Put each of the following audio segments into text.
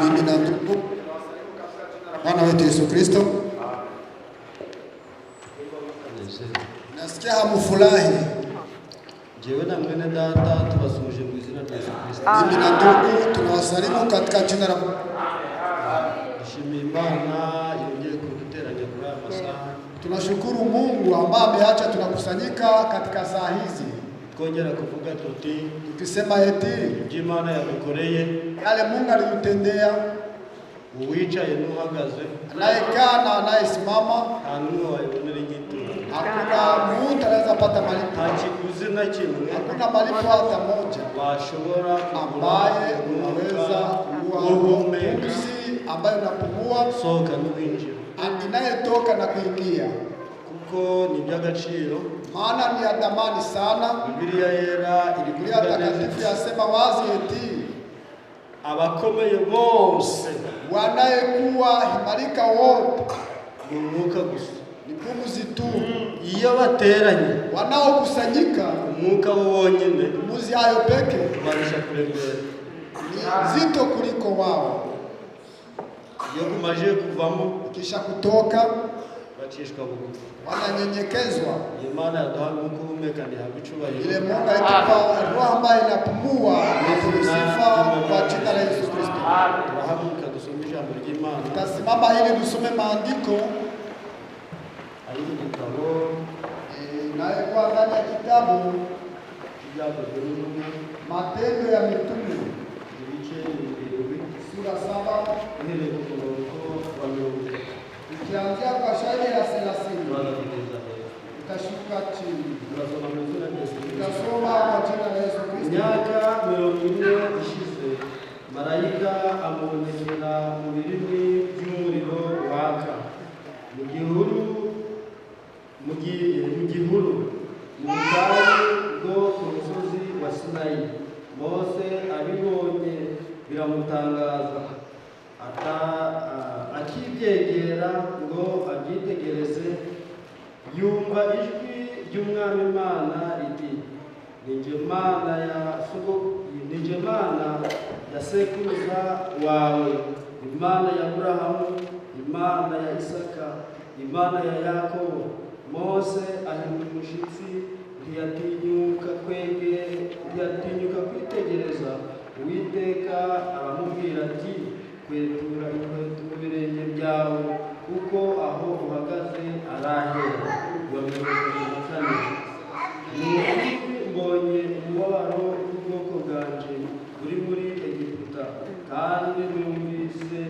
Mimi na ndugu Bwana wetu Yesu Kristo, nasikia hamfurahi. Jewe na mwene data tubasuhuje mu izina rya Yesu Kristo. Mimi na ndugu tunawasalimu katika jina la Dushimiye Imana yongeye kuduteranya kuri aya masaha. Tunashukuru Mungu ambaye ameacha tunakusanyika katika saa hizi, Twongera kuvuga tuti tukisema eti ibyo Imana yadukoreye, yale Mungu alitutendea, uwicaye n'uhagaze, anayekaa na anayesimama, nta n'umwe wayibonera inyito. Hakuna mtu anaweza pata malipo, Nta kiguzi na kimwe hakuna malipo hata moja washobora kugura ambaye unaweza umwuka kugura uhumeka, pumzi ambayo unapumua, usohoka n'uwinjira, inayetoka na kuingia, kuko ni iby'agaciro. Maana ni ya thamani sana. Bibiliya yera iri Biblia kuvuga neza takatifu iti, yasema wazi eti abakomeye bose wanayekuwa himarika wote ni umwuka gusa. Ni pumzi tu. Iyo bateranye, Wanaokusanyika, umwuka wo wonyine pumzi hayo peke ubarusha kuremera. Ni nzito kuliko wao. Iyo umaze kuvamo, Kisha kutoka, bacishwa bugufi. Wananyenyekezwa. Iyo Mana yaduhaye umwuka uhumeka ntihabwa icubahiro. Ile Mungu alitupa roho ambayo inapumua na sifa kwa jina la Yesu Kristo. Turahaguruka dusome ijambo ry'Imana Tutasimama ili tusome maandiko ari mu gitabo inayokuwa ndani ya kitabu cy'Ibyakozwe n'Intumwa, Matendo ya Mitume ibice 7, sura 7, uhereye ku murongo wa 30 tukianzia kwa shairi la 30 turaza kugeza hepfo. Tutashuka chini. Turasoma mu izina rya Yesu Kristo. Tutasoma kwa jina la Yesu Kristo. Imyaka 40 ishize, marayika amubonekera mu birimi by'umuriro waka mu gihuru, mu gihuru mu butayu bwo ku musozi wa Sinayi. Mose abibonye biramutangaza. Akibyegera ngo abyitegereze, yumva ijwi ry'Umwami Imana riti: "Ni jye Mana ya sekuruza wawe, Imana ya Aburahamu, Imana ya Isaka, Imana ya Yakobo." Mose ahinda umushyitsi, ntiyatinyuka kwegera, ntiyatinyuka kwitegereza. Uwiteka aramubwira ati: "Kwetura inkweto mu birenge byawe, kuko aho uhagaze arahera." Wa 34: "Ni ukuri mbonye umubabaro w'ubwoko bwanjye buri muri Egiputa, kandi numvise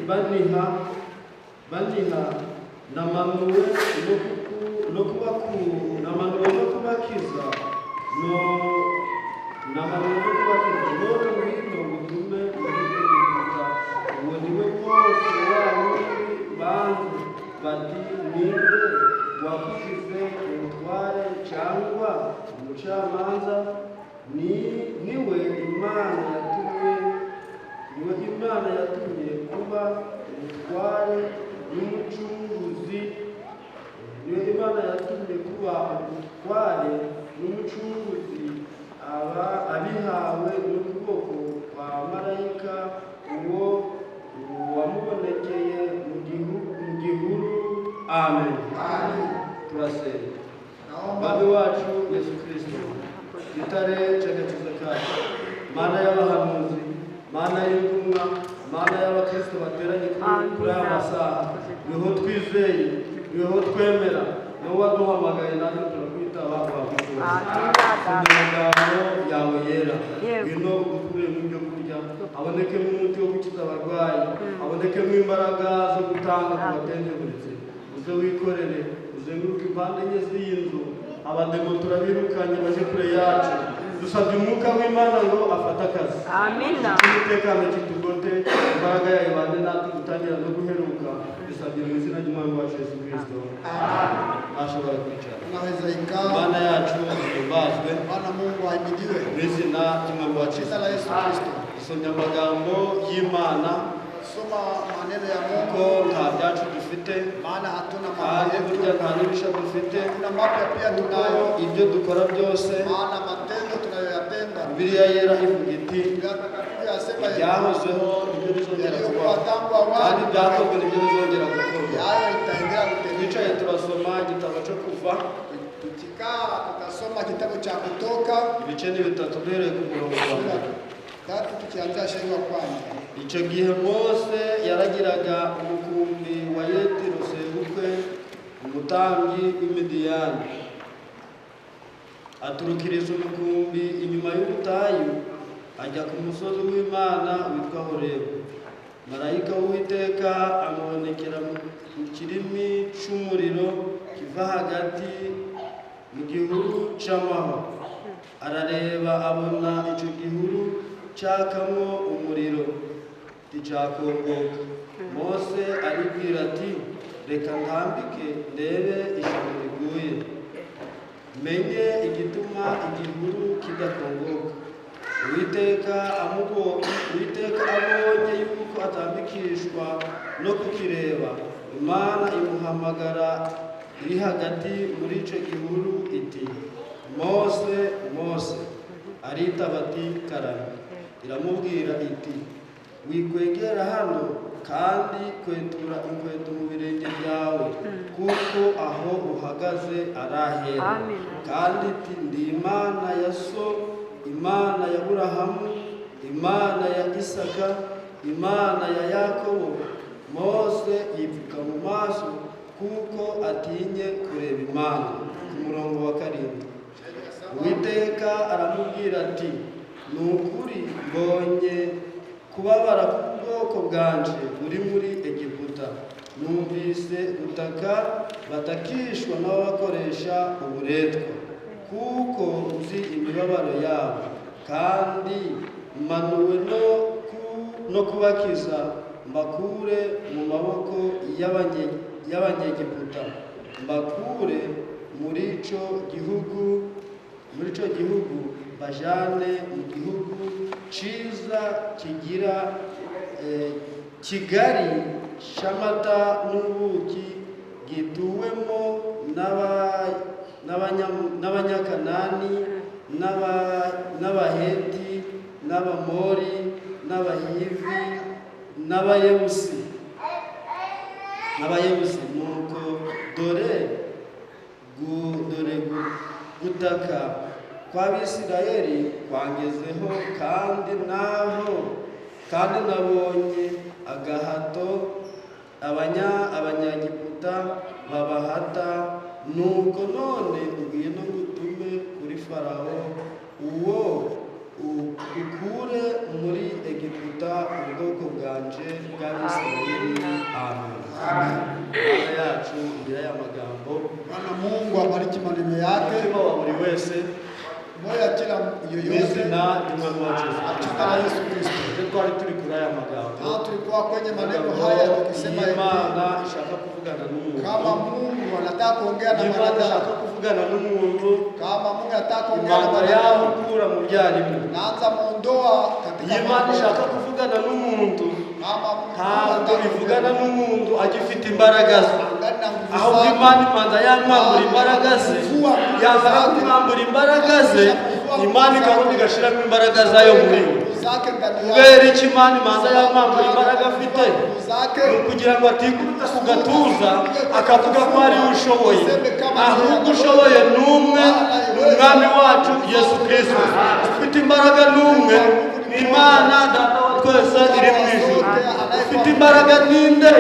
baniha baniha. Namanuwe no kubakiza no namanuwe no kubakiza. None ngwino ngutume muri Egiputa." Uwo ni we Mose wa wundi banze bati: "Ninde wakugize umutware cyangwa umucamanza?" Ni niwe Imana yatumye, niwe Imana yatumye kuba umutware n'umucunguzi. Niwe Imana yatumye kuba umutware n'umucunguzi, aba abihawe n'ukuboko kwa marayika uwo wamubonekeye mu gihuru. Amen. Turasenga. Naomba. Mwami wacu Yesu Kristo, gitare cy'agakiza kacu, Mana y'abahanuzi, Mana y'intumwa, Mana y'abakristo bateranye kuri aya masaha, niho twizeye, niho twemera, niho waduhamagaye, natwe turakwitaba wagushobora. Amagambo yawe yera, ngwino udukuremo ibyo kurya, habonekemo umuti wo gukiza abarwayi, habonekemo imbaraga zo gutanga ku batendeburitse. Uze wikorere, uzenguruke impande enye z'iyi nzu. Abademo turabirukanye, baje kure yacu. Dusabye Umwuka w'Imana ngo afate akazi. Amina. Umutekano kitugote, imbaraga yayo ibane natwe gutangira no guheruka. Dusabye mu izina ry'Umwami wacu Yesu Kristo. Ashobora kwicara. Unaweza ikaa. Imana yacu ihimbazwe. Bwana Mungu ahimidiwe. Mu izina ry'Umwami wacu Yesu Jina la Yesu Kristo. Dusomye amagambo y'Imana Soma maneno ya kuko Mungu, nta byacu dufite, maana hatuna mambo kandi yetu, burya nta n'ibisha dufite, kuna mapya pia kuko tunayo, ibyo dukora byose, maana matendo tunayoyatenda. Bibiliya yera ivuga iti Biblia Takatifu yasema hivi, ibyahozeho nibyo bizongera yaliyokuwa kubaho, tangu kandi awali ibyakozwe nibyo bizongera gukorwa. yayo itaendelea kutendeka. Twicaye turasoma igitabo cyo Kuva, Tukikaa tutasoma kitabu cha Kutoka ibice ni bitatu, duhereye ku murongo wa sura mbere. 3 tukianzia shairi wa kwanza. Icyo gihe Mose yaragiraga umukumbi wa Yetiro sebukwe, umutambyi w'Imidiyani. Aturukiriza umukumbi inyuma y'ubutayu, ajya ku musozi w'Imana witwa Horebu. Marayika w'Uwiteka amubonekera mu kirimi cy'umuriro kiva hagati mu gihuru cy'amahwa. Arareba, abona icyo gihuru cyakamwo umuriro, nticyakongoka. Mose aribwira ati: "Reka ntambike ndebe ishyano riguye, menye igituma igihuru kidakongoka." Uwiteka abonye yuko atambikishwa no kukireba, Imana imuhamagara iri hagati muri icyo gihuru iti: "Mose, Mose!" Aritaba ati: "Karame." Iramubwira iti: "Wikwegera hano, kandi kwetura inkweto mu birenge byawe, kuko aho uhagaze ari ahera." Amen. Kandi iti: "Ndi Imana ya so, Imana ya Burahamu, Imana ya Isaka, Imana ya Yakobo." Mose yipfuka mu maso kuko atinye kureba Imana. Ku murongo wa karindwi, Uwiteka aramubwira ati: "Ni ukuri mbonye kubabara k'ubwoko bwanje buri muri Egiputa, numvise gutaka batakishwa n'ababakoresha uburetwa, kuko nzi imibabaro yabo, kandi manuwe no kubakiza mbakure mu maboko y'Abanyegiputa, mbakure muri ico gihugu, bajane mu gihugu ciza kigira kigari c'amata n'ubuki, gituwemo n'Abanyakanani, n'Abaheti, n'Abamori, n'Abahivi, n'Abayebusi. Nuko dore gutaka kw'Abisirayeli kwangezeho, kandi nabonye agahato Abanyagiputa babahata. Nuko none ngwino ngutume kuri Farawo, uwo ukure muri Egiputa ubwoko bwanje bw'Abisirayeli." Amen. Imana yacu igira aya magambo. Bwana Mungu abariki maneno yake, Umutima wa buri wese, moyo ya kila mu yoyote, izina ry'Umwami wacu Yesu kwa Kristo. jina la Yesu Kristo. Ibyo twari turi kuri aya magambo, Na tulikuwa kwenye maneno haya tukisema hivi, Imana ishaka kuvugana n'umuntu, kama Mungu anataka kuongea na Imana ishaka mwanadamu, kuvugana n'umuntu, kama Mungu anataka kuongea na imana yaho mwanadamu, ukura mu byarimo. naanza muondoa katika Iyo Imana mambo ishaka yake. kuvugana n'umuntu, Kama Mungu Ntabwo anataka ivugana kuongea. N'umuntu agifite imbaraga ze, Angali na nguvu ahubwo zake. Imana imanza yamwambura imbaraga ze. Yamara kumwambura imbaraga ze, Imana ikabona igashyiramo imbaraga zayo muri we. Nguvu zake ndani yake. Kubera iki Imana imanza yamwambura imbaraga afite? Nguvu zake. Ni ukugira ngo atikubita ku gatuza akavuga ko ariwe ushoboye, ahubwo ushoboye ni umwe, ni Umwami wacu Yesu Kirisito. Ufite imbaraga ni umwe, ni Imana Data wa twese iri mu ijuru. Ufite imbaraga ninde?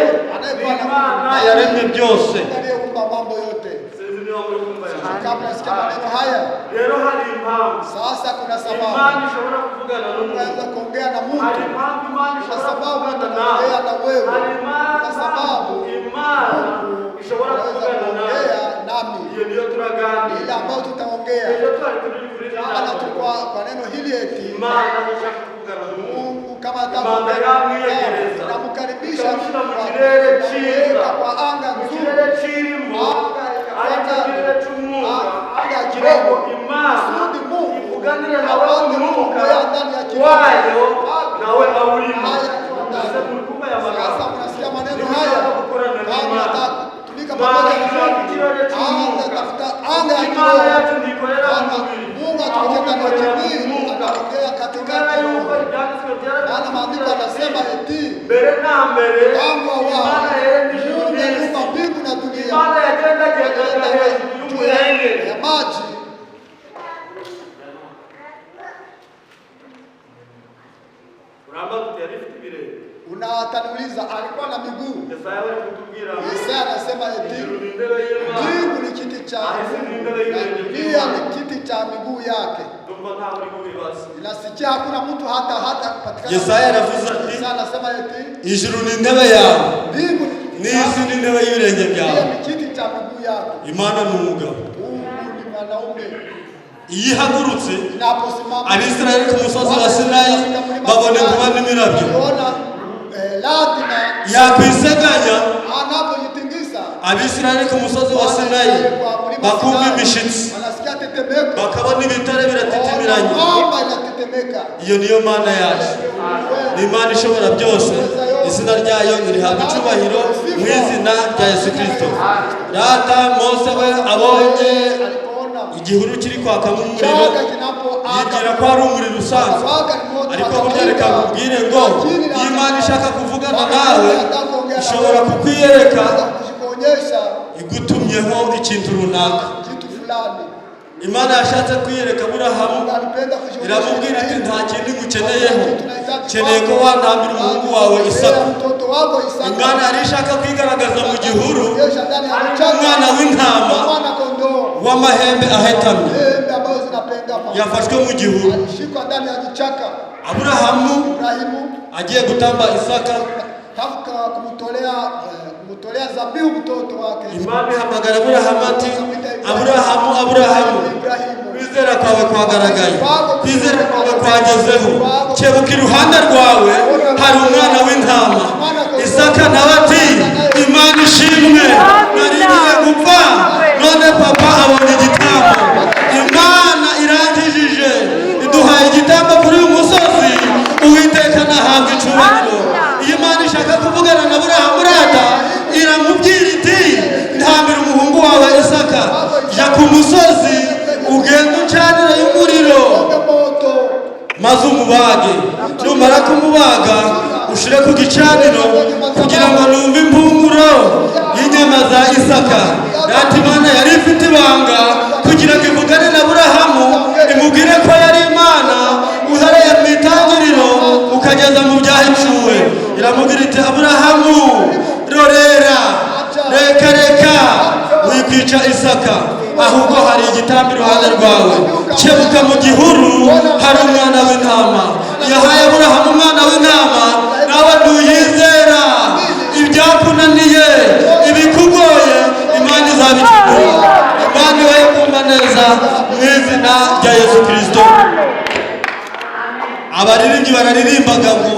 Ni Imana yaremye byose. Aliyeumba mambo yote. Sinzi niba muri kumva aya magambo. Kama nasikia maneno haya, Rero hari impamvu sasa kuna Imana sababu ishobora kuvugana n'umuntu. unaweza kuongea na Mungu. Hari impamvu Imana Kuna ishobora sababu kuvugana nawe. utaongea na wewe. Hari Kuna sababu impamvu Imana ishobora unaweza kuvugana nawe. kuongea nami, Iyo niyo turaganira. ile ambayo tutaongea. Ejo twari turi kuri Maana rino tulikuwa kwa neno hili eti Imana ishaka kuvugana n'umuntu. Mungu kama Imana yamwiyegereza, namkaribisha ikamushyira mu kirere cyiza, kwa anga mu nzuri, kirere kirimo, anga aricyo kirere cy'umwuka, anga ya kugira ngo kiroho, Imana kusudi Mungu ivuganire nawe apate umwuka kuongea ndani ya kiroho wayo, nawe awurimo. Haya akiwa ndani. Ese muri kumva aya Sasa magambo? mnasikia maneno Niba haya, ushaka gukorana kama n'Imana, unataka kutumika Imana pamoja na ishaka Mungu, ikirere cy'umwuka. anza tafuta anga ya Imana yacu kiroho. ntikorera mu Maana mubiri, Mungu ahubwo atumikia ndani ya ikorera mu kimwili, mwuka. anaongea Kubera katikati ya yuko Mungu. ibyanditswe byera Maana maandiko anasema eti mbere na mbere tangu Imana awali yaremye ijuru Mungu n'isi. aliumba mbingu na dunia, Imana yagendagendaga hejuru juu ya y'umuhengeri. ya maji. Urambaza uti yari ifite ibirenge? Unataniuliza alikuwa na miguu? Yesaya bari kutubwira ngo Yesaya anasema eti ijuru ni intebe y'Imana, mbingu ni kiti cha isi ni intebe na y'ibirenge dunia by'Imana. ni kiti cha miguu yake. Ndumva ntawe uri kubibaza. Inasikia hakuna mtu hata kupatikana. Yesaya aravuze ati Yesaya anasema eti ijuru ni intebe yawe, mbingu ni kiti n'isi chako, ni intebe y'ibirenge byawe. dunia ni kiti cha miguu yako. Imana ni umugabo. Mungu ni mwanaume. Iyo ihagurutse, Inaposimama Abisirayeli ku musozi wa Sinayi babona inkuba n'imirabyo. Waliona radi na Yakwiseganya, anapojitingiza Abisirayeli ku musozi wa Sinayi bakumva imishitsi, wanasikia tetemeko, bakabona ibitare biratitimiranye. mwamba inatetemeka. Iyo niyo Mana yacu, ni Imana ishobora byose. Izina ryayo ntirihabwa icyubahiro mu izina rya Yesu Kirisito. Rata Mose we abonye Alipoona igihuru kiri kwakamo umuriro, chaka kinapoaka, yibwira ko ari umuriro usanzwe. waka ni moto, Ariko burya reka nkubwire ngo iyo Imana ishaka kuvugana nawe, ishobora kukwiyereka kujikuonyesha igutumyeho ikintu runaka. kitu fulani. Imana yashatse kwiyereka Aburahamu, Mungu alipenda kujionyesha iramubwira iti Ibrahimu. nta kindi ngukeneyeho, nkeneye ko wantambira umuhungu wawe Isaka. Mtoto wako Isaka. Imana yari ishaka kwigaragaza mu gihuru Kuonyesha ndani ya mchanga umwana w'intama mwana kondoo w'amahembe ahetamye pembe ambazo zinapendama yafashwe mu gihuru. alishikwa ndani ya kichaka. Aburahamu Ibrahimu agiye gutamba Isaka, tafuka kumtolea zabihu mtoto wake. Imana ihamagara Aburahamu ati Aburahamu, Aburahamu, Ibrahimu, kwizera kwawe kwagaragaye, kwizera kwawe kwagezeho, kebuka iruhande rwawe hari umwana w'intama. Isaka nawe ati Imana ishimwe, nari ngiye gupfa none papa abonye igitambo. Imana irangijije iduhaye igitambo kuri uyu musozi, Uwiteka nahabwa icyubahiro. Iyo Imana ishaka kuvugana na Aburahamu rata iramubwira iti ntambira umuhungu wawe Isaka, jya ku musozi ugende ucanire y'umuriro moto maze umubage, numara kumubaga ushire ku gicaniro kugira ngo numve impumuro y'inyama za Isaka. Rata Imana yari ifite ibanga kugira ngo ivugane na Aburahamu, imubwire ko yari Imana uhereye mu itangiriro ukageza mu byahicuwe. Iramubwira iti Aburahamu, rorera, reka reka, wikwica Isaka, ahubwo hari igitambo iruhande rwawe, kebuka mu gihuru hari umwana w'intama. Yahaye Aburahamu umwana w'intama, nawe ntuyizera. Ibyakunaniye, ibikugoye, Imana izabikugura. Imana ibaye kumva neza mu izina rya Yesu Kirisito. Abaririmbyi bararirimbaga ngo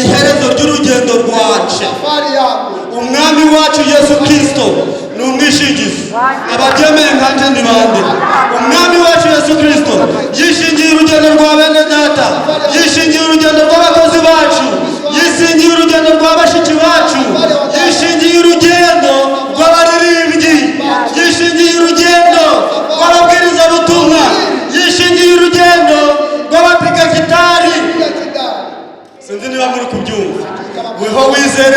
iherezo ry'urugendo rwacu, safari yangu Umwami wacu Yesu Kirisito ni umwishingizi. Ababyemeye nkanje ni bande? Umwami wacu Yesu Kirisito yishingiye urugendo rwa bene data, yishingiye urugendo rw'abakozi bacu, yishingiye urugendo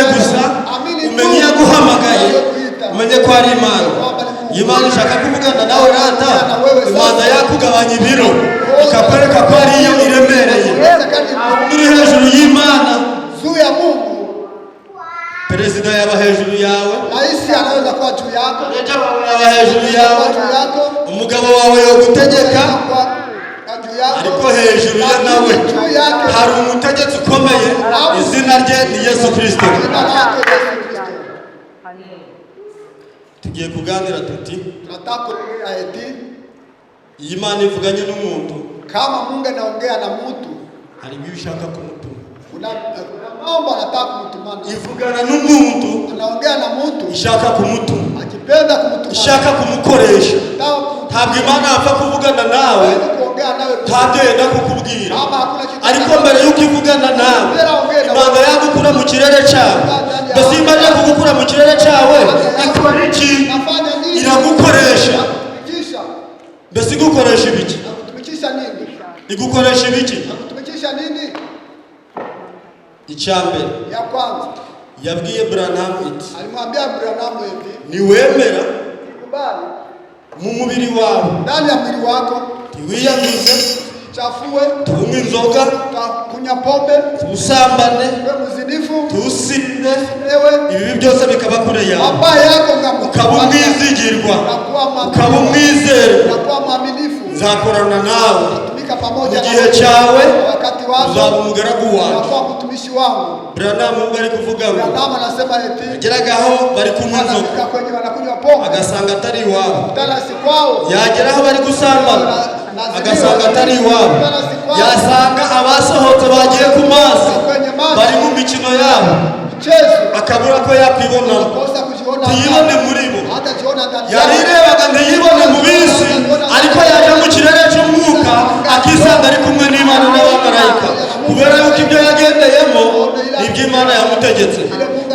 Wizere gusa, umenye iyaguhamagaye, umenye ko ari Imana. Iyo Imana ishaka kuvugana nawe rata, imanza yakugabanya ibiro, ikakwereka ko ariyo iremereye. Uri hejuru y'Imana. Juu ya Mungu. Perezida yaba hejuru yawe. Rais anaweza kuwa juu yako. Manager wawe yaba hejuru yawe. Kuwa juu yako. Umugabo wawe yogutegeka. Kuwa juu yako. Ariko hejuru ye nawe Juu yake. hari umutegetsi ukomeye, izina rye ni Yesu Kirisito. Jina lake Yesu Kristo. Tugiye kuganira tuti Tunataka kuongea eti iyi Imana ivuganye n'umuntu, kama Mungu anaongea na mtu, hari ibyo ishaka kumutuma. kuna mambo anataka kumtumana. Ivugana n'umuntu, Anaongea na mtu ishaka kumutuma, akipenda kumtumana. Ishaka kumukoresha. Anataka kumtumana. Ntabwo Imana yapfa kuvugana nawe Hawezi kuongea nawe ntabyo yenda kukubwira. kama hakuna kitu. Ariko mbere y'uko ivugana nawe, imanza yagukura mu kirere cyawe. Mbese iyo imaze kugukura mu kirere cyawe, ikora iki? Nafanya nini? Iragukoresha. Nakutumikisha. Mbese igukoresha ibiki? Nakutumikisha nini? Igukoresha ibiki? Nakutumikisha nini? Icya mbere, Ya kwanza, yabwiye Branham iti alimwambia Branham hivi, niwemera kubali mu mubiri wawe, ndani ya mwili wako, ntiwiyanduze, chafue, tunywe inzoga, kunywa pombe, tusambane, uwe mzinifu, tusinde, ewe ibibi byose bikaba kure yawe, mabaya yako ngamo, ukaba umwizigirwa, unakuwa ukaba mwaminifu, umwizerwa, unakuwa mwaminifu, nzakorana nawe tumika mu pamoja na gihe cyawe, wakati wako, uzaba umugaragu wanjye. unakuwa mtumishi wangu. Branham ubwo ari kuvuga ngo Branham anasema eti yageragaho bari kunywa inzoga, anafika kwenye wanakunywa pombe, agasanga atari iwabo. kutana si kwao, Yagera aho bari gusambana, agasanga atari iwabo. Yasanga abasohotse bagiye ku mazi, kwenye maji bari mu mikino yabo, mchezo, akabura ko yakwibonamo, kosa kujiona, ntiyibone muri bo. hata jiona ndani yao. Yarirebaga ntiyibone mu bisi, ariko yajya mu kirere cy'umwuka akisanga ari kumwe n'Imana n'abamarayika, kubera yuko ibyo yagendeyemo nibyo Imana yamutegetse.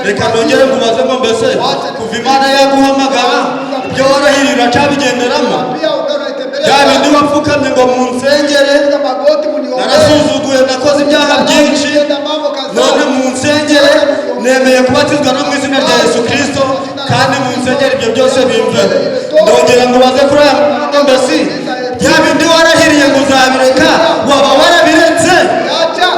Reka nongere nkubaze ngo mbese kuva Imana yaguhamagara, ibyo warahirira cyabigenderamo? Pia unaitembelea Bya bindi wapfukamye ngo munsengere, piga magoti muniombee, narasuzuguye, nakoze ibyaha byinshi, tenda mambo kadhaa, none munsengere, nemeye kubatizwa no mu izina rya Yesu Kirisito, kandi munsengere ibyo byose bimveho. Ndongera ngo baze kuri aya magambo, mbese bya bindi warahiriye ngo uzabireka, waba warabiretse? Acha.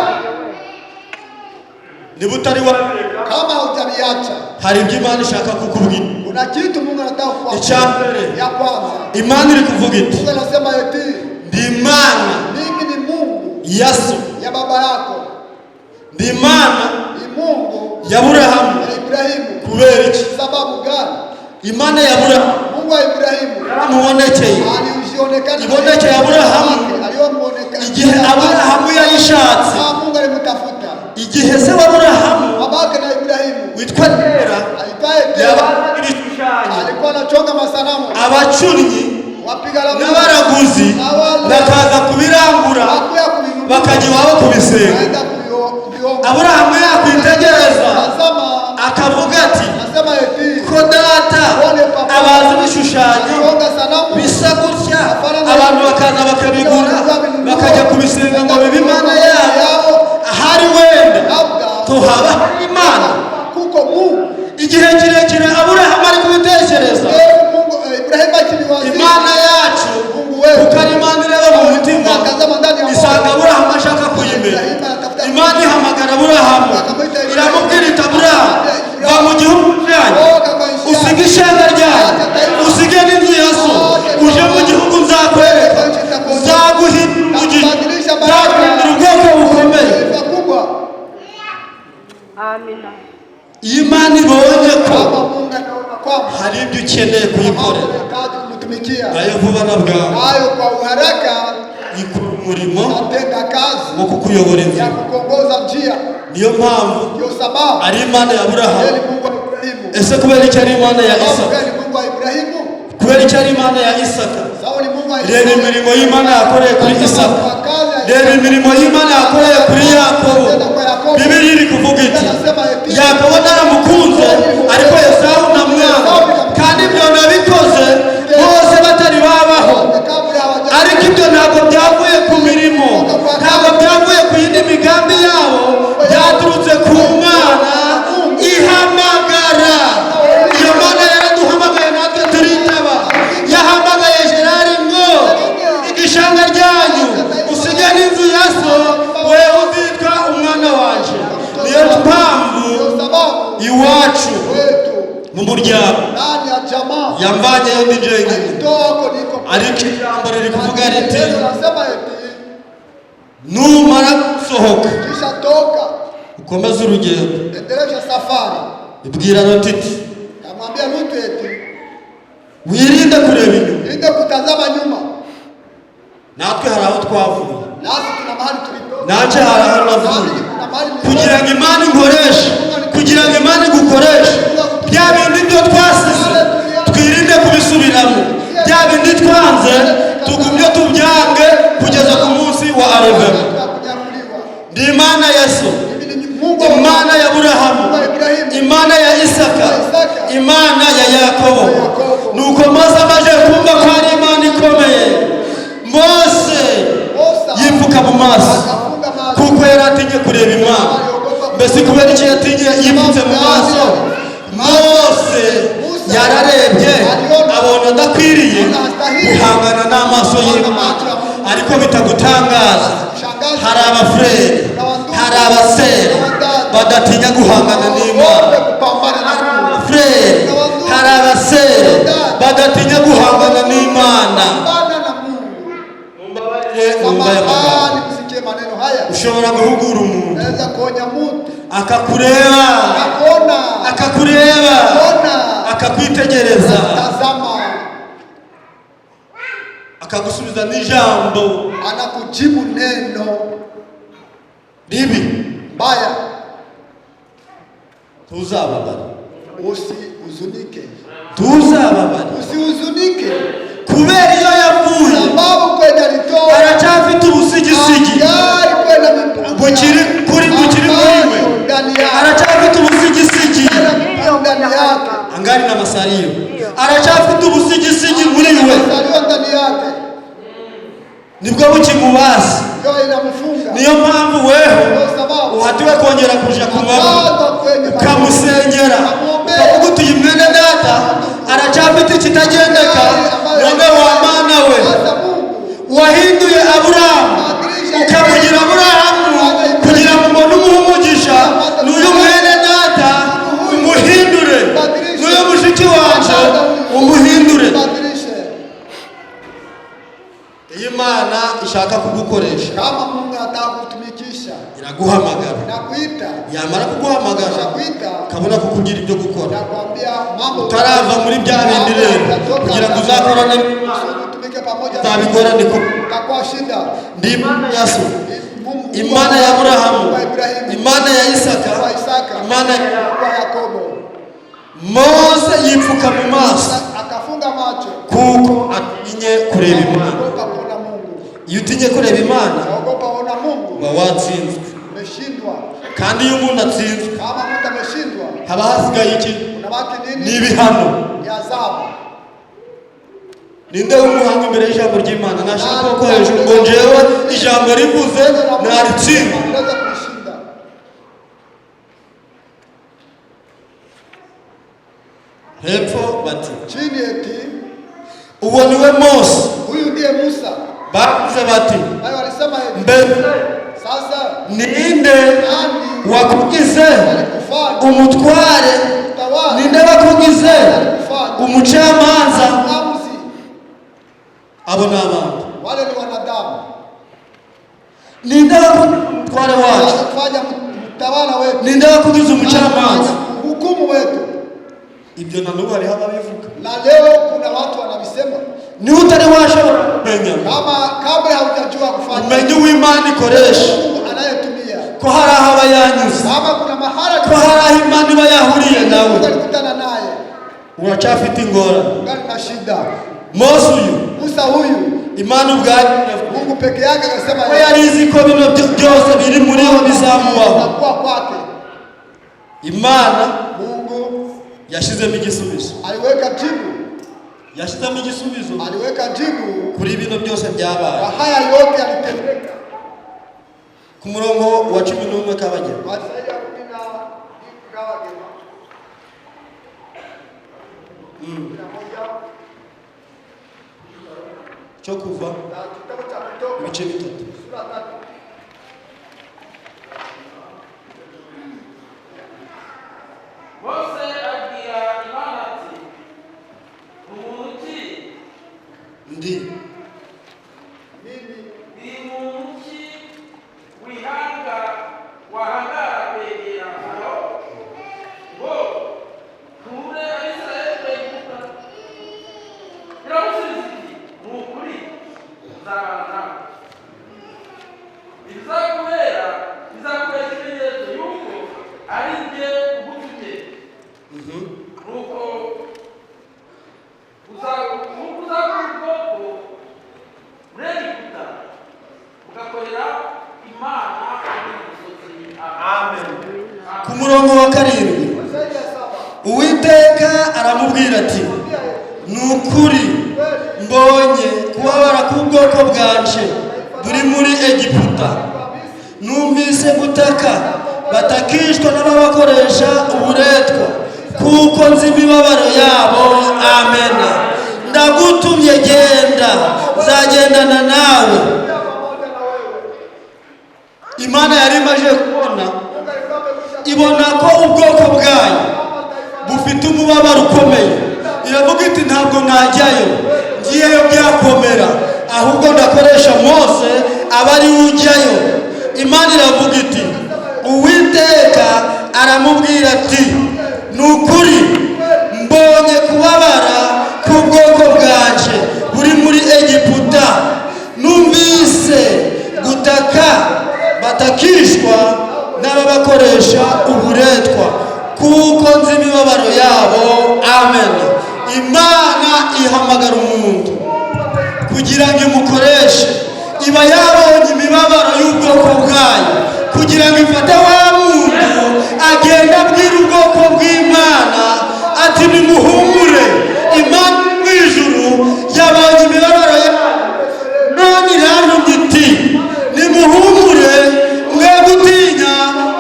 Niba utari wabireka, Kama haujaviacha, hari ibyo Imana ishaka kukubwira. Kuna kitu Mungu anataka kukwambia. Icya mbere, Ya kwanza, Imana iri kuvuga iti Mungu anasema eti ndi Imana mimi ni Mungu ya so, ya baba yako, ndi Imana ni Mungu ya Burahamu. ya Ibrahimu. Kubera iki? Sababu gani? Imana ya Burahamu Mungu wa Ibrahimu yaramubonekeye, alionekana ibonekeye Aburahamu alionekana igihe Aburahamu yayishatse, Ah, Mungu alimtafuta igihe se wa Aburahamu babake na Ibrahimu witwa Tera aitwaye Tera yabazaga ibishushanyo, alikuwa anachonga masanamu, abacunnyi wapiga ramli n'abaraguzi bakaza kubirangura, hakuya kuvinunua, bakajya iwabo kubisenga. waenda kuviomba. Aburahamu yakwitegereza Tazama, akavuga ati nasema eti ko data abaza ibishushanyo chonga sanamu bisa gutya, abantu bakaza bakabigura bakajya kubisenga ngo bibe imana yabo, ahari wenda labda tuhaba hari imana. Kuko Mungu Igihe kirekire Aburahamu ari kubitekereza, Mungu Ibrahimu akiliwazia Imana yacu, Mungu wetu kuko ari Imana ireba mu mutima, akazama ndani ya moyo. Isanga Aburahamu ashaka kuyimenya. Imana ihamagara Aburahamu, iramubwira iti Aburahamu, va mu gihugu cyanyu, Toka kwa nchi usige yako, ishyanga ryawe, usige n'inzu ya so, uje mu gihugu nzakwereka, nzaguhindura umugisha, nzaguhindura ubwoko bukomeye. Taifa kubwa. Amina. Iyo Imana ibonye ko Kama Mungu anaona kwamba hari ibyo ukeneye kuyikorera, unahitaji kumtumikia, nayo vuba na bwangu nayo kwa uharaka ikora umurimo atenda kazi wo kukuyobora ya inzira. kukuongoza njia. Niyo mpamvu Ndio sababu ari Imana ya yeye Aburahamu. ni Mungu wa Ibrahimu. Ese kubera icyo ari Imana ya Sababu Isaka? gani Mungu wa Ibrahimu? Kubera icyo ari Imana ya Isaka? Sababu ni Mungu wa Reba Isaka. imirimo y'Imana yakoreye kuri Isaka, reba imirimo y'Imana yakoreye kuri Yakobo. Bibiliya iri kuvuga iti Yakobo naramukunze, ariko Esawu ndamwanga, kandi ibyo nabikoze bose batari babaho. Kabla hawaja Ariko ibyo ntabwo byavuye ku mirimo, ntabwo byavuye ku yindi migambi yabo, byaturutse ku Mana. Iwacu Kwetu mu muryango ndani ya jamaa yamvanyeyo ndi jenyine, alitoa huko niko. Ariko ijambo riri kuvuga riti Neno nasema eti numara gusohoka kisha toka, ukomeze urugendo. Endelesha safari. Ibwira Loti iti Kamwambia Lutu eti wirinde kureba inyuma. Linde kutazama nyuma. Natwe hari aho twavuye. Nasi tuna mahali tulitoka. Nanjye hari aho navuye. Nami kuna mahali Kugira nilitoka. ngo Imana inkoreshe, kugira ngo Imana igukoreshe, bya bindi byo twasize twirinde kubisubiramo, bya bindi twanze tugumye tubyange kugeza ku munsi wa arevemo. Wakati wa kunyakuliwa. Ndi Imana ya so, Mimi ni Mungu wa Imana ya Aburahamu, Mungu wa Ibrahimu, Imana ya Isaka, Imana ya Yakobo. Nuko Mose amaze kumva ko ari Imana ikomeye, Mose Musa yipfuka mu maso akafunga macho. Kuko yari atinye kureba Imana. Mbese kubera iki yatinye yipfutse mu maso? Mose yararebye abona adakwiriye guhangana n'amaso y'Imana. Ariko bitagutangaza, hari abafurere, hari abasere badatinya guhangana n'Imana. Wote kupambana na Mungu. Abafurere, hari abasere badatinya guhangana n'Imana. Pambana na Mungu. Mumbabarire mwumva aya magambo. Samahani msikie maneno haya. Ushobora guhugura umuntu Naweza kuonya mtu akakureba, akakuona, akakureba, ona, akakwitegereza, tazama, akagusubiza n'ijambo anakujibu neno ribi. Mbaya. Ntuzababare. Usihuzunike, Ntuzababare usihuzunike, kubera iyo yavuye sababu kwenda alitoa aracyafite ubusigisigi angali kwenda mipango bukiri kuri bukiri muri we. Ndani yake, Aracyafite ubusigisigi ndani yake, angari na masariyo, aracyafite ubusigisigi muri we. Salio ndani yake, Nibwo bukimubaza. Ndio inamfunga. Niyo mpamvu weho Ndio sababu uhatiwe kongera kuja ku mavi akaza kwenye ukamusengera, ukavuga uti uyu mwene data aracyafite ikitagendeka. None wa Mana we, Sasa Mungu wahinduye Aburahamu ukamugira Aburahamu kugira ngo ubone umuhe umugisha, n'uyu mwene data umuhindure, n'uyu mushiki wanje umuhindure. Badilishe. Iyo Imana ishaka kugukoresha, Kama Mungu anataka kutumikisha, iraguhamagara. Nakuita, Yamara kuguhamagara, nakuita, ukabona kukugira ibyo gukora. Nakwambia mambo Utarava muri bya bindi rero kugira ngo uzakorane n'Imana, tumike pamoja, uzabikora niko itakuwa shida. Ndi Imana ya so, Mungu Imana ya Aburahamu, wa Ibrahimu, Imana ya Isaka, wa Isaka, Imana ya wa Yakobo. Mose yipfuka mu maso Akafunga macho kuko atinye kureba Imana. Akaogopa kuona Mungu. Iyo utinye kureba Imana, Akaogopa kuona Mungu, uba watsinzwe. Umeshindwa. Kandi iyo umuntu atsinzwe, Kama mtu ameshindwa, haba hasigaye iki? Unabaki Ni nini? ibihano. Ni adhabu. Ninde w'umuhanga imbere y'ijambo ry'Imana nashaka ukuboko hejuru ngo njyewe ijambo rivuze naritsinda? Unaweza kulishinda. Hepfo bati Chini eti uwo niwe Mose. Huyu ndiye Musa. Bavuze bati Nayo walisema eti mbese sasa ninde nani wakugize alikufanya umutware? mtawala? Ninde wakugize Alikufanya umucamanza? mwamuzi? Abo ni abantu. Wale ni wanadamu. Ninde wakugize umutware wacu? Alikufanya mtawala wetu, Ninde wakugize umucamanza? alikufanya hukumu wetu. Ibyo na n'ubu hariho ababivuga. Na leo kuna watu wanavisema. Niba utari washobora kumenya, Kama kabla haujajua kufanya, umenye uwo Imana ikoresha, Mungu anayetumia, ko hari aho aba yanyuze, kama kuna mahali ko hari aho Imana iba yahuriye nawe. Mungu alikutana naye, Uracyafite ingorane. ungali na shida. Mose uyu, Musa huyu, Imana ubwayo Mungu peke yake akasema ko yari izi ko bino byose biri muri we bizamubaho. itakuwa kwake. Imana Mungu yashyizemo igisubizo, aliweka jibu, yashyizemo igisubizo aliweka jibu kuri bino byose byabaye. kwa haya yote yalitendeka. Ku murongo wa 11 kabagera. Wasaia 11 Kawagema. 11. Cyo Kuva Na kitabu cha Kutoka ibice 3. sura 3. Mose Nuko uzakura ubwoko muri Egiputa, bugakorera Imana kuri uyu musozi. Amen. Ku murongo wa 7, Zaidi ya 7. Uwiteka aramubwira ati: "Ni ukuri mbonye kubabara k'ubwoko bwanje buri muri Egiputa, numvise gutaka batakishwa n'ababakoresha uburetwa, kuko nzi imibabaro yabo." Amena. "Ndagutumye, genda, nzagendana nawe." Pia pamoja na wewe. Imana yari imaze kubona, Mungu alikuwa amekwisha ibona ko ubwoko bwayo kama taifa bufite umubabaro ukomeye. Iravuga iti: "Ntabwo najyayo, ngiyeyo byakomera, ahubwo ndakoresha Mose aba ari we ujyayo." Imana iravuga iti, Uwiteka aramubwira ati: "Ni ukuri mbonye kubabara k'ubwoko bwanje buri muri Egiputa, numvise gutaka batakishwa n'ababakoresha uburetwa, kuko nzi imibabaro yabo." Amen. Imana ihamagara umuntu kugira ngo imukoreshe, iba yabonye imibabaro y'ubwoko bwayo, kugira ngo ifate wa muntu agenda abwira ubwoko bw'Imana ati: "Nimuhumure, Imana mu ijuru yabonye imibabaro yayo, none irantumye iti: nimuhumure, mwe gutinya,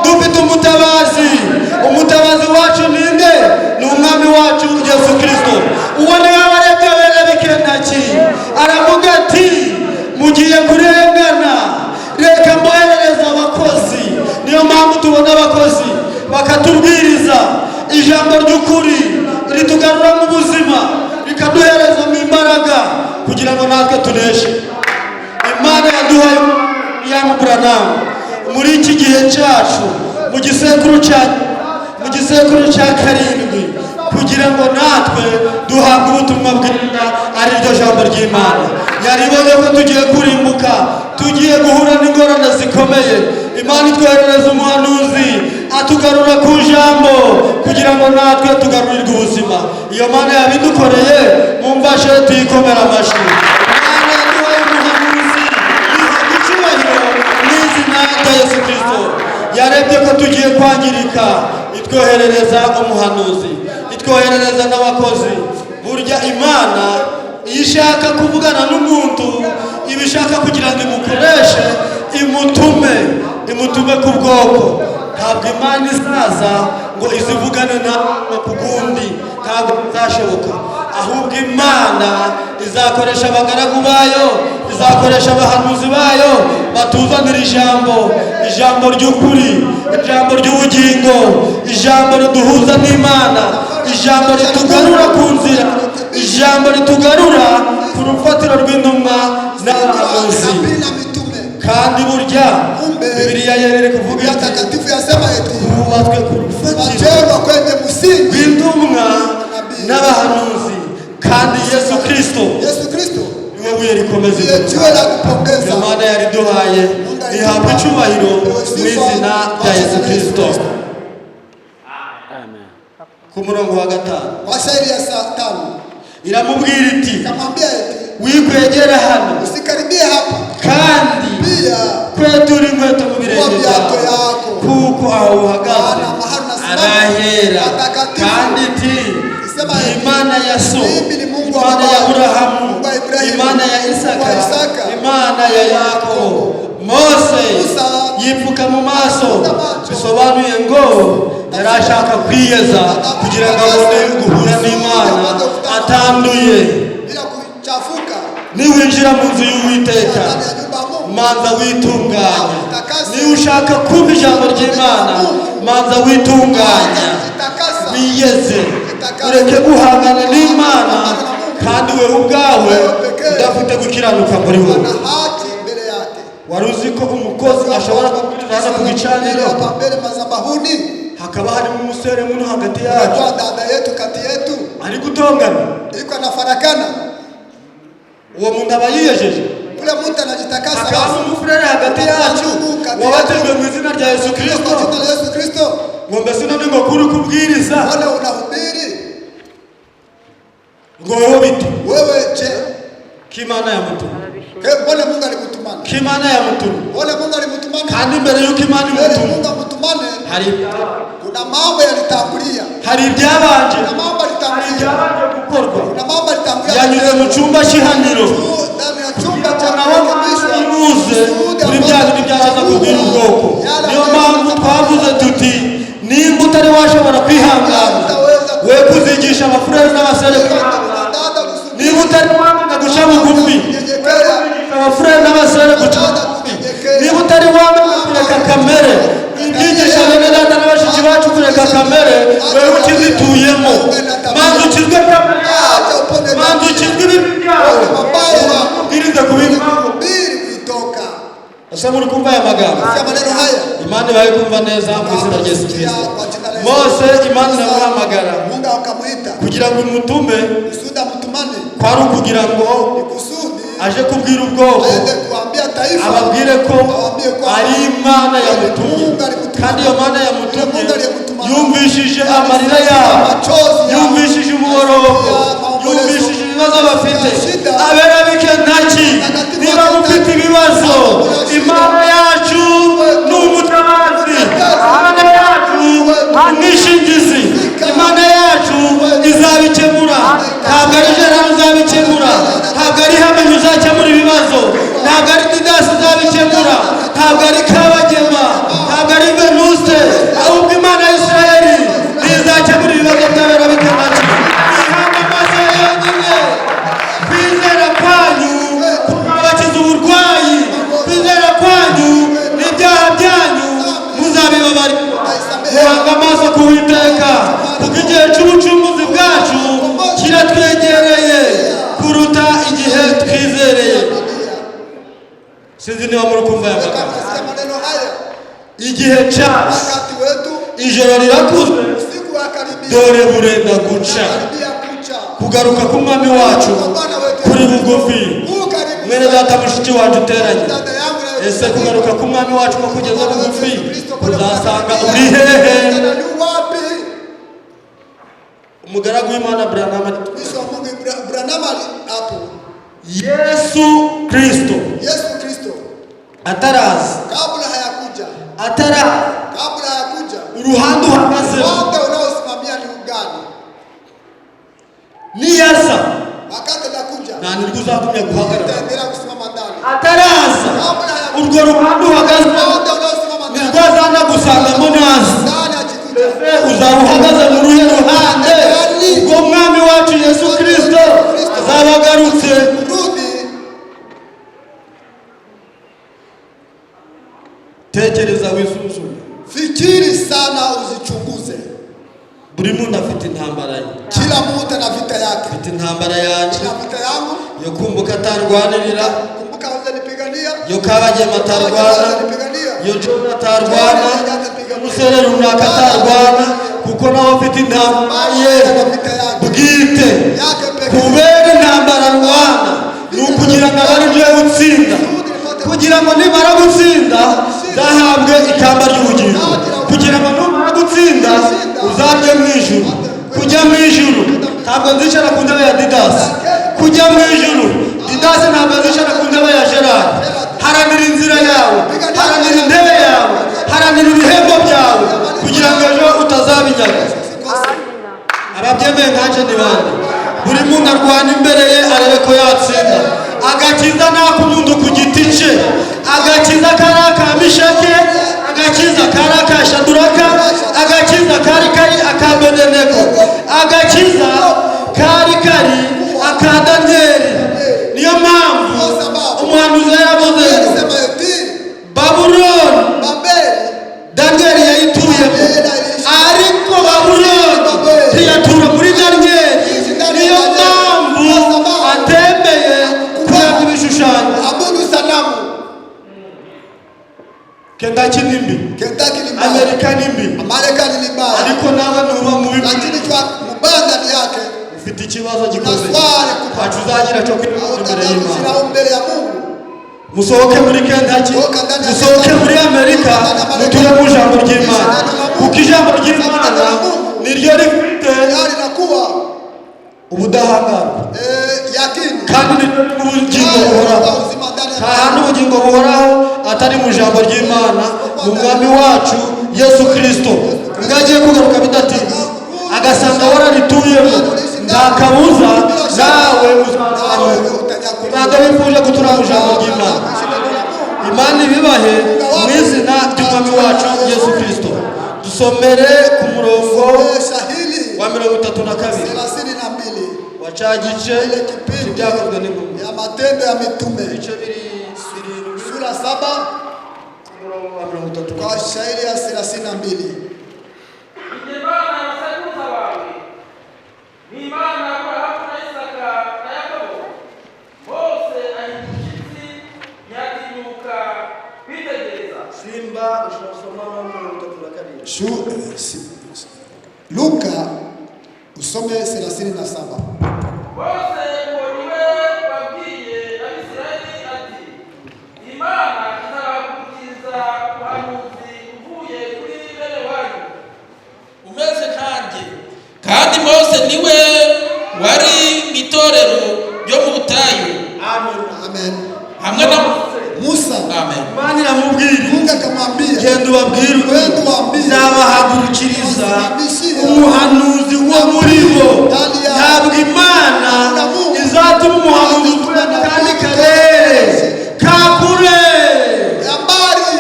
dufite umutabazi." Umutabazi wacu ninde? Ni Umwami wacu Yesu Kirisito. Uwo niwe warebye abera b'Ikentucky, aravuga ati: "Mugiye kurengana, reka mboherereze abakozi." Niyo mpamvu tubona abakozi bakatubwiriza ijambo ry'ukuri ritugarura mu buzima, rikaduherezamo imbaraga kugira ngo natwe tuneshe. Imana yaduhaye William Branham muri iki gihe cyacu, mu gisekuru cya 7, kugira ngo natwe duhabwe ubutumwa bwiza, ari ryo jambo ry'Imana. Yaribonye ko tugiye kurimbuka, tugiye guhura n'ingorane zikomeye. Imana itwoherereza umuhanuzi, atugarura ku jambo kugira ngo natwe tugarurirwe ubuzima. Iyo Mana yabidukoreye, mumfashe tuyikomera amashyi. Imana yaduhaye umuhanuzi, ihabwa icyubahiro mu izina rya Yesu Kirisito. Yarebye ko tugiye kwangirika, itwoherereza umuhanuzi, itwoherereza n'abakozi. Burya Imana iyo ishaka kuvugana n'umuntu, iba ishaka kugira ngo imukoreshe, imutume ku bwoko. Ntabwo Imana izaza ngo izivugane nawe ku kundi, ntabwo bizashoboka. Ahubwo Imana izakoresha abagaragu bayo, izakoresha abahanuzi bayo, batuzanira ijambo, ijambo ry'ukuri, ijambo ry'ubugingo, ijambo riduhuza n'Imana, ijambo ritugarura ku nzira, ijambo ritugarura ku rufatiro rw'intumwa n'abahanuzi. Nabii na mitume. Kandi burya Kumbe, Bibiliya yerere kuvuga Biblia iti takatifu yasema eti hubatswe ku rufatiro tunajengwa kwenye msingi rw'intumwa n'abahanuzi, kandi Yesu Kirisito Yesu Kristo niwe buye rikomeza ndiye imfuruka. jiwe la kupongeza. Imana yariduhaye, ihabwa icyubahiro mu izina rya Yesu Kirisito. Ku murongo wa 5, Kwa shairi ya 5, iramubwira iti: ikamwambia eti "Wikwegera hano, usikaribie hapa, kandi pia kwetura inkweto mu birenge Kuwa viatu byawe, yako. kuko aho uhagaze Maana mahali unasimama arahera." patakatifu. Kandi iti: Isema "Ni eti, Imana ya so, mimi ni Mungu wa Imana ya baba, Aburahamu, Mungu wa Ibrahimu, Imana ya Isaka, wa Isaka, Imana ya Yakobo." Mose Musa yipfuka mu maso, macho. Bisobanuye ngo yari ashaka kwiyeza kugira ngo abone guhura n'Imana atanduye. Bila kuchafuka. Niwinjira mu nzu y'Uwiteka, Ndani ya nyumba ya Mungu, manza witunganya. Niba ushaka kumva ijambo ry'Imana, manza witunganya, jitakasa, wiyeze, ureke guhangana n'Imana kandi wewe ubwawe udafite gukiranuka muri wowe. na haki mbele yake. Wari uzi ko umukozi ashobora kuturana ku gicaniro, Hapa mbele madhabahuni, hakaba harimo umusore muno hagati yacu kwa dada yetu kati yetu ari gutongana? iko anafarakana. Uwo muntu aba yiyejeje? Ule mtu anajitakasa Hakabamo basi. umufurere hagati yacu wabatijwe mu izina rya Yesu Kwa Kristo, jina la Yesu Kristo. Ngo mbese none ngo kuri kubwiriza, Mbona unahubiri? Ngo wowe bite? Wewe je? Ko Imana yamutumye. Mbona Mungu alikutumana? Ko Imana yamutumye. Mbona Mungu alimutumana? Kandi mbere y'uko Imana Mbere imutumye, Mungu amutumane, hari kuna mambo yalitangulia. hari ibyabanje, Kuna mambo hari yalitangulia. ibyabanje gukorwa. Kuna mambo yalitangulia. Yanyuze mu cyumba cy'ihaniro Ndani ya chumba cha nawe kurekebishwa. imuze Kusudi kuri bya bindi byaza kubwira ubwoko. Niyo mpamvu twavuze tuti nimba utari washobora kwihangana, we kuzigisha abafurere n'abasore kwihangana. Dada kusudi. Niba utari wamenya guca bugufi, Kunyenyekea. abafurere n'abasore guca bugufi. Niba utari wamenya kureka kamere, ibyigisha bene data na bashiki bacu kureka kamere, wewe ukizituyemo. Manza ukizwe kamere yawe, Acha upone manza ukizwe ibibi byawe, mabaya. ubwirize kubivamo. Kuhubiri kuitoka. Ese muri kumva aya magambo? Sikia maneno haya. Imana ibaye kumva neza mu izina rya Yesu Kristo. Kwa jina la Yesu. Mose Imana iramuhamagara Mungu akamuita kugira ngo imutume, kusudi amutumane, kwari ukugira ngo ni kusudi aje kubwira ubwoko, aende kuambia taifa, ababwire ko awaambie kwamba ari Imana yamutumye. Kandi iyo Mana yamutumye yumvishije amarira yabo, yumvishije umuborogo, yumvishije ibibazo bafite. Abera b'Ikentucky, niba mufite ibibazo, Imana yacu ni umutabazi, Imana yacu ni umwishingizi, Imana yacu izabikemura. Ntabwo ari Gerard uzabikemura, ntabwo ari Hamenye uzakemura ibibazo, ntabwo ari Didasi uzabikemura, ntabwo ari Kabagema, ntabwo ari Venuste, ahubwo Imana ya Isirayeli ntizakemura ibibazo by'abera b'Ikentucky. Ihanga amaso yonyine. Kwizera kwanyu kuzabakiza uburwayi, kwizera kwanyu n'ibyaha byanyu muzabibabarirwa. Muhanga amaso ku Uwiteka, kuko igihe cy'ubucunguzi bwacu kiratwegereye kuruta igihe twizereye. Sinzi niba muri kumva aya kama magambo. nasikia maneno haya. Igihe cyacu, Wakati wetu ijoro rirakuze, usiku wakaribia, dore burenda guca. karibia kucha. Kugaruka k'umwami wacu Kwa Bwana wetu kuri bugufi. huu karibu. Mwene data, mushiki wacu uteranye, Dada yangu na ese kugaruka k'umwami wacu ko kugeza bugufi, uzasanga uri hehe? Tena ni wapi? Umugaragu w'Imana Branham ati, Mtumishi wa Mungu Branham hapo. Yesu Kristo Yesu Kristo ataraza, kabla hayakuja, ataraza, kabla hayakuja, uruhande uhagazemo, wote unaosimamia ni ugani? Niyaza, Wakati atakuja nta nirwo uzagumya guhagarara. utaendelea kusimama ndani. Ataraza, urwo ruhande uhagazemo Wote unaosimama ndani nirwo azanagusangamo naza. ndani akikuja, Ese uzaba uhagaze mu ruhe ruhande ubwo mwami wacu Yesu Kristo azaba agarutse? rudi. Tekereza wisuzume. Fikiri sana, uzichunguze. Buri muntu afite intambara ye. Kila mtu ana vita yake. Afite intambara yanjye Nina vita yangu, yo kumbuka atarwanirira, kumbuka nipigania, yo Kabagema atarwana, nipigania, yo John atarwana, umusore runaka atarwana, kuko nawe afite intambara ye ana vita yake bwite. yake pekee. Kubera intambara arwana ni ukugira ngo abe ari we utsinda, kugira ngo nimara gutsinda nzahabwe ikamba ry'ubugingo, kugira ngo numara gutsinda uzajye mu ijuru. Kujya mu ijuru ntabwo nzicara ku ntebe ya Didasi. Kujya mu ijuru, Didasi ntabwo azicara ku ntebe ya Gerard. Haranira inzira yawe, haranira intebe yawe, haranira ibihembo byawe, kugira ngo ejo utazabinyaga. Ababyemeye nkaje ni bande? Buri muntu arwana imbere ye arebe ko yatsinda. Agakiza ni ak'umuntu ku giti cye. Agakiza kari aka Mishake, agakiza kari aka Shaduraka, agakiza kari kari aka Abedenego, agakiza kari kari aka Daniyeli. Niyo mpamvu umuhanuzi yaravuze ngo Sema eti Babuloni Babeli Daniyeli yayituyemo, ariko Babuloni ntiyatura muri Daniyeli. Niyo mpamvu atemeye kuramya ibishushanyo. abudu sanamu. Kentucky ni mbi, Kentucky ni mbaya, Amerika ni mbi, Marekani ni mbaya, ariko nawe nuba mubi, lakini kwa mubaya ndani yake ufite ikibazo gikomeye, Unaswali kubwa. ntacyo uzagira cyo kwiteza imbere y'Imana. hautakushinda mbele ya Mungu. Musohoke muri Kentucky, musohoke muri Amerika, muture mu ijambo ry'Imana, kuko ijambo ry'Imana niryo rifite Yari nakuwa ubudahangarwa yakini kandi niryo rifite ubugingo buhoraho. Nta handi ubugingo buhoraho atari mu ijambo ry'Imana, mu Mwami wacu Yesu Kirisito. Ubwo agiye kugaruka bidatinze agasanga wararituyemo, nta kabuza nawe uzazamuka. Ntabwo bifuje gutura mu ijambo ry'Imana. Imana ibibahe mu izina ry'Umwami wacu Yesu Kirisito. Dusomere ku murongo shahili wa 32 32 wa cya gice cy'Ibyakozwe n'Intumwa, ya Matendo ya Mitume, ibice biri 7, sura 7, ku murongo wa 32. kwa shairi ya 32. Njye Imana ya basekuruza bawe, ni Imana ya Aburahamu na Isaka na Yakobo. Mose ahinda umushyitsi, ntiyatinyuka kwitegereza. Simba ushobora gusoma 37. Luka usome 37. Mose ngo niwe wabwiye Abisirayeli ati: "Imana izabahagurukiriza umuhanuzi uvuye kuri bene wanyu umeze nkanjye." Kandi Mose niwe wari mu itorero ryo mu butayu Amen. Amen. hamwe na Musa, Amen. Imana iramubwira, Mungu akamwambia, genda ubabwire uti Wenda ubabwire. nzabahagurukiriza umuhanuzi wo muri bo. Ntabwo Imana izatuma umuhanuzi uvuye mu kandi karere ka kure ya mbali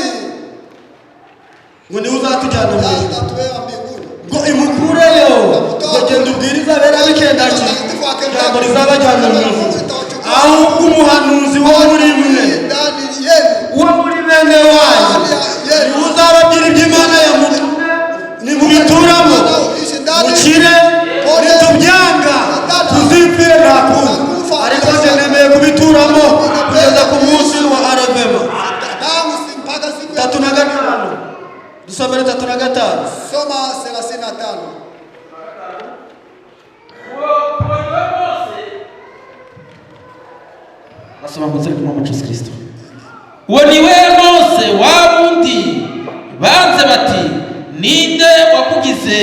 ngo niwe uzatujyana mu ijuru, atatuwea mbinguni, ngo imukureyo ngo genda ubwirize abera b'i Kentucky ijambo rizabajyana mu ijuru, ahubwo umuhanuzi wo muri mwe, ndani yenu, wo muri bene wanyu, niwe uzababwira ibyo Imana yamutumye. Nimubituramo mukire, nitubyanga tuzipfire, nta kundi. Ariko njye nemeye kubituramo kugeza ku munsi wa arevema. Tangu mpaka siku ya 35, dusomere 35. Soma 35. Uwo niwe Mose. Basoma mu izina ry'Umwami Yesu Kristo. Uwo niwe Mose wa wundi banze bati: "Ninde wakugize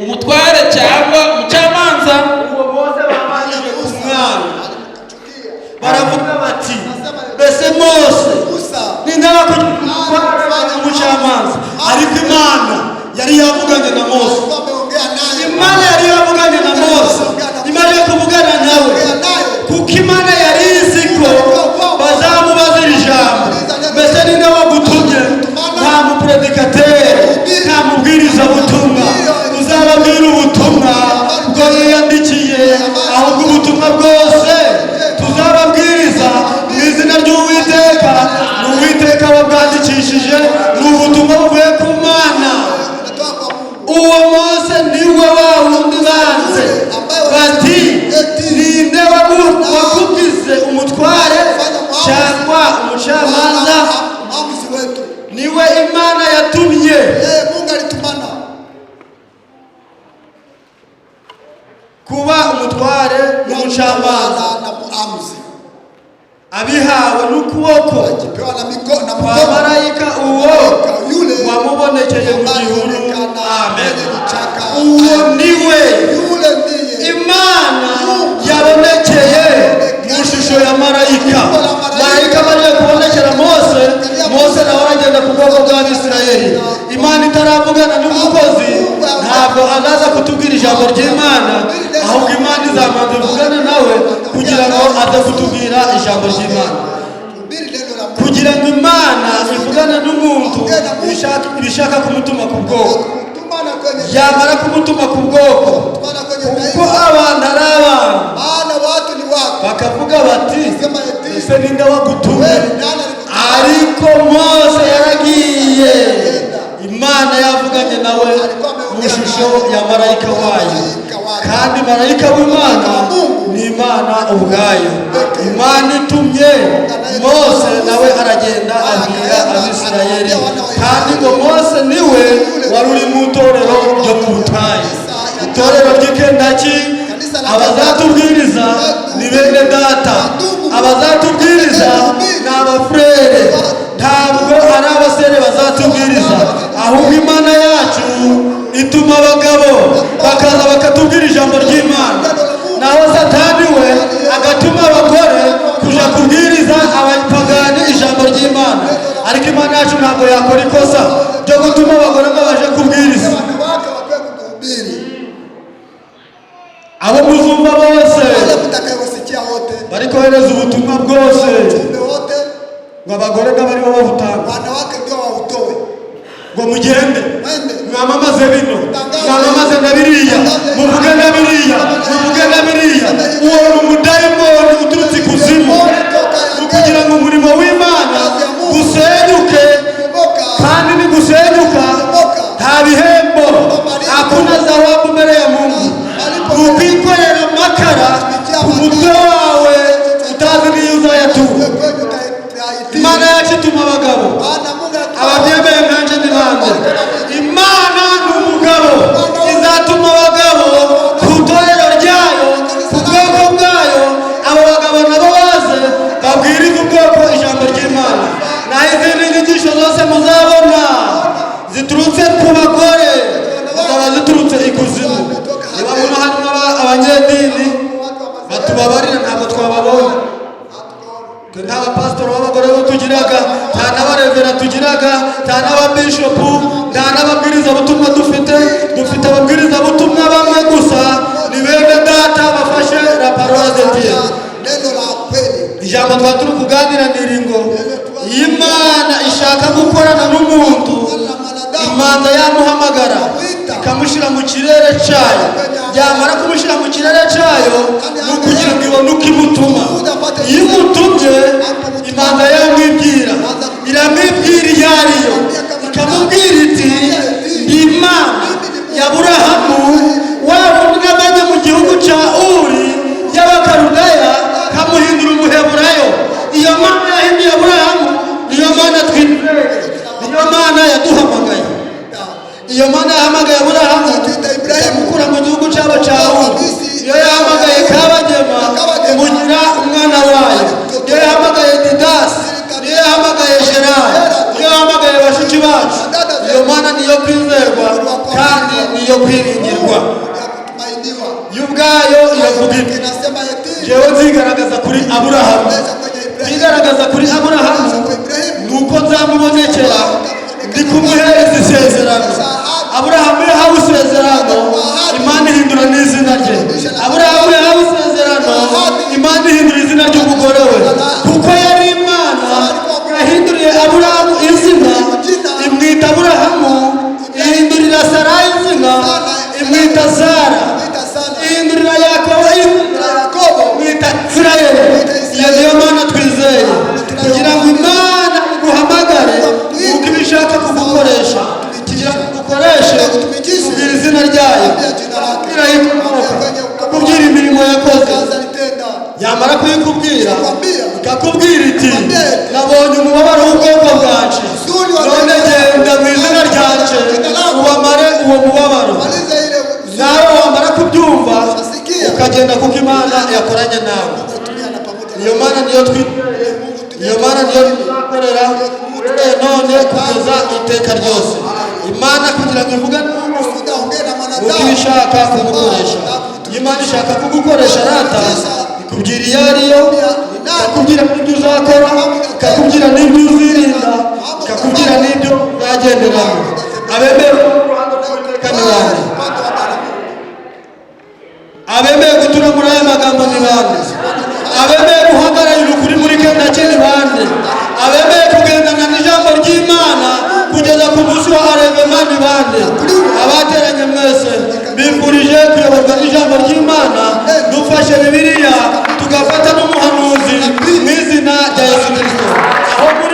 umutware cyangwa umucamanza?" Uwo Mose babanje kumwana baravuga bati: "Mbese Mose, Musa, ninde wakugize umutware cyangwa umucamanza?" Ariko Imana yari yavuganye na Mose. alikuwa ameongea naye, Imana yari yavuganye na Mose, imaze kuvugana nawe, kuko Imana yari izi ko bazamubaza iri jambo: "Mbese ninde wagutumye?" Nta mupuredikateri, nta mubwirizabutumwa uzababwira ubutumwa bwo yiyandikiye, ahubwo ubutumwa bwose tuzababwiriza mu izina ry'Uwiteka ni Uwiteka wabwandikishije, ni ubutumwa buvuye ku Mana. Unatoka kwa Mungu. Uwo Mose niwe wa wundi banze bati: "Ninde wakugize umutware cyangwa umucamanza?" Mwamuzi wetu, Niwe Imana yatumye yeye Mungu alitumana kuba umutware n'umucamanza, na muamuzi, abihawe n'ukuboko akipewa na mikono na kwa mkono marayika uwo yule wamubonekeye mu ambaye gihuru. alionekana Amen. kwenye kichaka. Uwo niwe Yule ndiye Imana yabonekeye mu ishusho ya marayika. Marayika amaze kubonekera Mose, Mose nawe aragenda ku bwoko bw'Abisirayeli. Imana itaravugana n'umukozi ntabwo azaza kutubwira ijambo ry'Imana, ahubwo Imana izamanza ivugane nawe kugira ngo aze kutubwira ijambo ry'Imana. Hubiri neno la Mungu. Kugira ngo Imana ivugane n'umuntu, ibishaka kumutuma ku bwoko, Kutumana kwenye yamara kumutuma ku bwoko, kutumana kwenye kuko taifa, abantu ari abantu, maana watu ni watu, bakavuga bati: sema eti "Ese ninde wagutumye?" wewe nani alikutuma? Ariko Mose yaragiye Imana yavuganye nawe mu ishusho ya marayika wayo, kandi marayika w'Imana ni Imana ubwayo. Imana itumye Mose, nawe aragenda abwira Abisirayeli. Kandi ngo Mose niwe wari uri mu itorero ryo mu butayu, itorero ry'i Kentucky. Abazatubwiriza ni bene data, abazatubwiriza ni abafurere. Bakaza bakatubwira ijambo ry'Imana, naho Satani we agatuma abagore kuja kubwiriza abapagani ijambo ry'Imana. Ariko Imana yacu ntabwo yakora ikosa ryo gutuma abagore ngo baje kubwiriza. Wanawake wakiwe kutuhubiri. Abo muzumva bose Wale mtakayewasikia wote, bari kohereza ubutumwa bwose ujumbe wote, ngo abagore n'abaribo babutanga, wanawake ndio wautoe. Ngo mugende Mwende mwamamaze bino, mwamamaze na biriya, muvuge na biriya, muvuge na biriya. Uwo ni umudayimoni uturutse ikuzimu ni ukugira ngo umurimo w'Imana gusenyuke. Bomoka. Kandi nigusenyuka nta bihembo, hakuna zawabu mbere ya Mungu. Ni ukwikorera amakara ku mutwe wawe utazi n'iyo uzayatura. Kwenye utaitii. Imana yacu ituma abagabo. Maana Mungu anatuma Ababyemeye nkanje ni bande? Imana ni umugabo, izatuma abagabo ku itorero ryayo, ku bwoko bwayo. Abo bagabo nabo baze babwirize ubwoko ijambo ry'Imana, naho izindi nyigisho zose muzabona ziturutse ku bagore zikaba ziturutse ikuzimu. Niba muno harimo abanyedini, batubabarire, ntabwo twababonye. Twe nta bapasitori b'abagore bo tugiraga, nta n'abarevera tugiraga, nta n'ababishopu, nta n'ababwirizabutumwa dufite. Dufite ababwirizabutumwa bamwe gusa, ni bene data bafashe la parole de Dieu. Neno la kweli. Ijambo twaba turi kuganira ni ngo iyo Imana ishaka gukorana n'umuntu, imanza yamuhamagara ikamushyira mu kirere cyayo. Yamara kumushyira mu kirere cyayo, ni ukugira ngo ibone uko imutuma. Iyo imutumye, imanza yamwibwira, iramwibwira iyo ariyo, ikamubwira iti: "Ndi Imana ya Aburahamu, wa wundi navanye mu gihugu cya Uri y'Abakarudaya, kamuhindura Umuheburayo." Iyo Mana yahinduye Aburahamu niyo Mana twizeye, niyo Mana yaduhamagaye. Iyo Mana yahamagaye Aburahamu ikamukura mu gihugu cyabo cya Uri, iyo yahamagaye Kabagema imugira umwana wayo, iyo yahamagaye Didasi, niyo yahamagaye Gerard, niyo yahamagaye bashiki bacu. Iyo Mana niyo kwizerwa kandi niyo kwiringirwa. Ya kutumainiwa. Yo ubwayo iravuga iti: Inasema eti "Jewe nzigaragaza kuri Aburahamu." Onyesha kwenye Ibrahimu. Kwigaragaza kuri Aburahamu Kwa Ibrahimu. ni uko nzamubonekera ndi kumuhereza isezerano. Aburahamu yahawe isezerano, Imana ihindura n'izina rye. Aburahamu yahawe isezerano, Imana ihindura izina ry'umugore we, kuko yari Imana yahinduriye Aburahamu izina, imwita Aburahamu, ihindurira Sarayi izina, imwita Sara, Mwita sana. ihindurira Yakobo izina, Yakobo. mwita Isirayeli. Iyo niyo Mana twizeye. Kugira ngo Imana iguhamagare, nuko iba ishaka kugukoresha. Kugira ngo igukoreshe, kubwira izina ryayo, kubwira aho ikomoka, kubwira imirimo yakoze. Kazi alitenda. Yamara kuyikubwira, ikakubwira iti: "Nabonye umubabaro w'ubwoko bwanje, none genda mu izina ryanje ubamare uwo mubabaro." Maliza ile huzuni. Nawe wamara kubyumva ukagenda, kuko Imana yakoranye nawe. Tumetumia na pamoja na Iyo Mana niyo twizeye, iyo Mana niyo tuzakorera uhereye none kugeza iteka ryose. Imana kugira ngo ivugane n'umuntu, kusudi aongee na nuko mwanadamu. iba ishaka kugukoresha. Iyo Imana ishaka kugukoresha rata, ikubwira iyo ariyo, ikakubwira n'ibyo uzakora, ikakubwira n'ibyo uzirinda, ikakubwira n'ibyo uzagenderamo. Abemeye uruhande rw'Uwiteka ni bande? Upande wa Bwana Mungu. Abemeye gutura muri aya magambo ni bande? Abemeye guhagararira ukuri muri Kentucky ni bande? Abemeye kugendana n'ijambo ry'Imana kugeza ku munsi wa enlèvement ni bande? Abateranye mwese, bifurije kuyoborwa n'ijambo ry'Imana, dufashe Bibiliya, tugafata n'umuhanuzi mu izina rya Yesu Kirisito. Aho muri